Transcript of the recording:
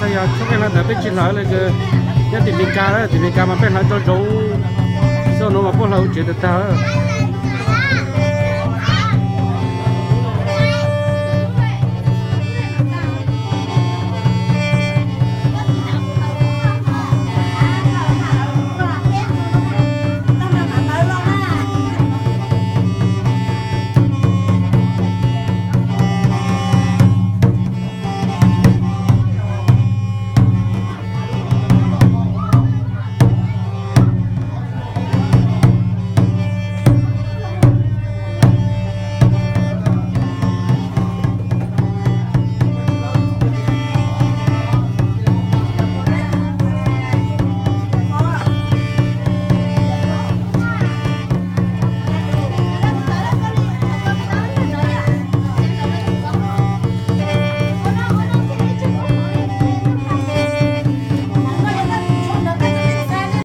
Yog txhob peb hlawv ntawd peb tsis hlawv li, nyob tim Meskas, tim Meskas mas peb hlawv rau zoov, xyoo no mas puab hlawv tsev tag tag.